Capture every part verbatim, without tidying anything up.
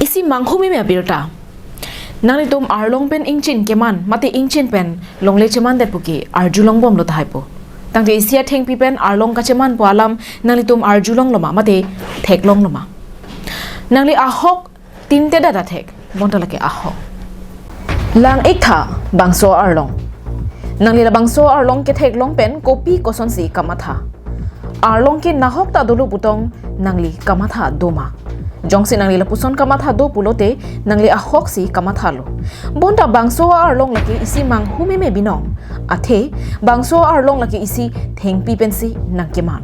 Isi manghumeme abirta. Nanglitum arlong pen ingchin keman mate ingchin pen longle chemandet puke arjulongbomlo tahai po. Tangte isi athengpi pen arlong kacheman po alam nanglitum arjulongloma mate theklongloma. Nangli ahok tinte dada thek, bonta lake ahok. Lang-iktha bangso arlong. Nangli labangso arlong ketheklong pen kopi kosonsi kamatha. Arlong ke nahok ta dolo putong nangli kamatha doma. Jongsi nangli lapuson kamatha do pulote nangli ahoksi kamathalo. Bonta bangso arlong lake isi manghumeme binong. Athe bangso arlong lake isi thengpi pensi nangkeman.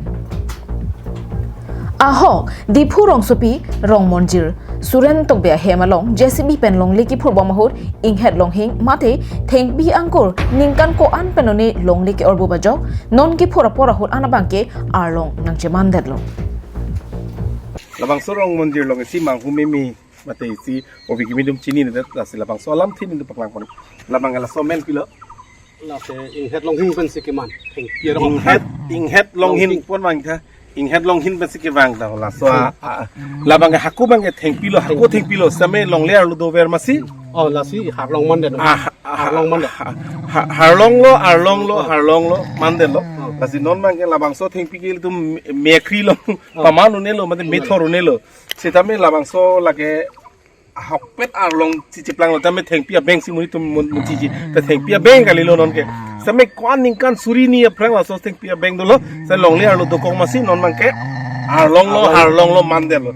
Ahok, Diphu rongsopi, Rongmonjir, Suren Tokbi ahem along, J C B pen longle kiphur bom ahut, inghet longhing, mate, thengpi angkur, ningkan ko-an pen lone longle ke-orbo bajok, non kiphur apor ahut anabang ke, arlong nangchemandetlo. Labangso Rongmonjir along isi manghumeme, mate isi, obi kimi dum chininedet, lasi labangso alamthe nelitum paklangpon. Labang laso amen pilo. Lasi inghet longhing pensi keman. Thengpi arong. Inghet, inghet longhing Longhing. Pon vangtha. Inghet longhing pensi kevang ta laso a, a, labang ke hako abang ke thengpilo, hako thengpilo, same longle arlo dover masi. Oh, lasi harlong mandet. Ah, ah, Harlong mandet. Ha, ha, harlonglo, arlonglo, harlonglo, mandetlo. Oh. Lasi non abang ke labangso thengpi ke ilitum me-, mekri long, Oh. Paman unelo, mate methor unelo. Sitame labangso lake ahokpet arlong chichiplanglo tame thengpi abeng si monit atum mun, mun chichi. Ta thengpi abeng kalilo non ke. Same ko-an ningkan suri ni aphrang laso thengpi abeng dolo. Sa longle arlo dokok masi non abang ke arlonglo, harlonglo mandetlo.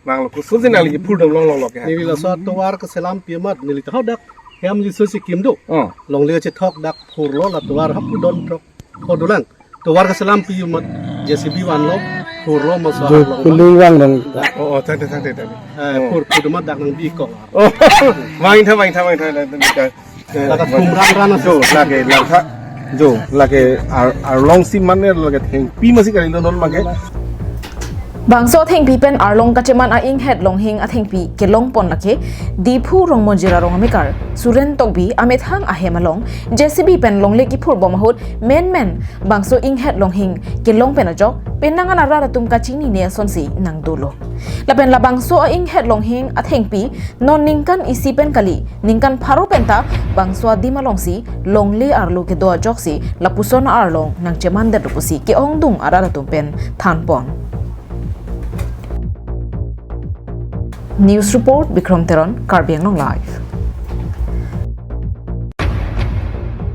Nanglo koson si nangli phurdom longlonglo ke. Neli laso atovar keselampi amat neli ta hadak hem jiso si kim do. Oh. Longle chethok dak phurlo la tovar hapu don throk. Phodulang. Tovar keselampi amat J C B vanlo, phurlo maso Jo, harlong. Kuling vang dong. Oh, oh, thank you, thank you, thank you. Eh, Oh. phur, phur amat dak nangbi ko. Oh, vangtha, vangtha, vangtha, vangtha. Lake thum ran ran Jo, lake, lake, jo, lake ar-, arlong si mane lake thengpi masi kalilo non abang ke. Bangso athengpi pen arlong kacheman a-inghet longhing athengpi kelongpon lake Diphu Rongmonjir arong amekar Suren Tokbi amethang ahem along J C B pen longle kiphur bom ahut menmen bangso inghet longhing kelong pen ajok penang an arat atum kachinine asonsi nangdolo. Lapen labangso a-inghet longhing athengpi non ningkan isi pen kali, ningkan pharo penta bangso adim alongsi longle arlo kedo ajoksi lapuson arlong nangchemandetlo pusi ke-ongdung arat atum pen thanpon. News report, Bikram Teron, Karbi Anglong Live.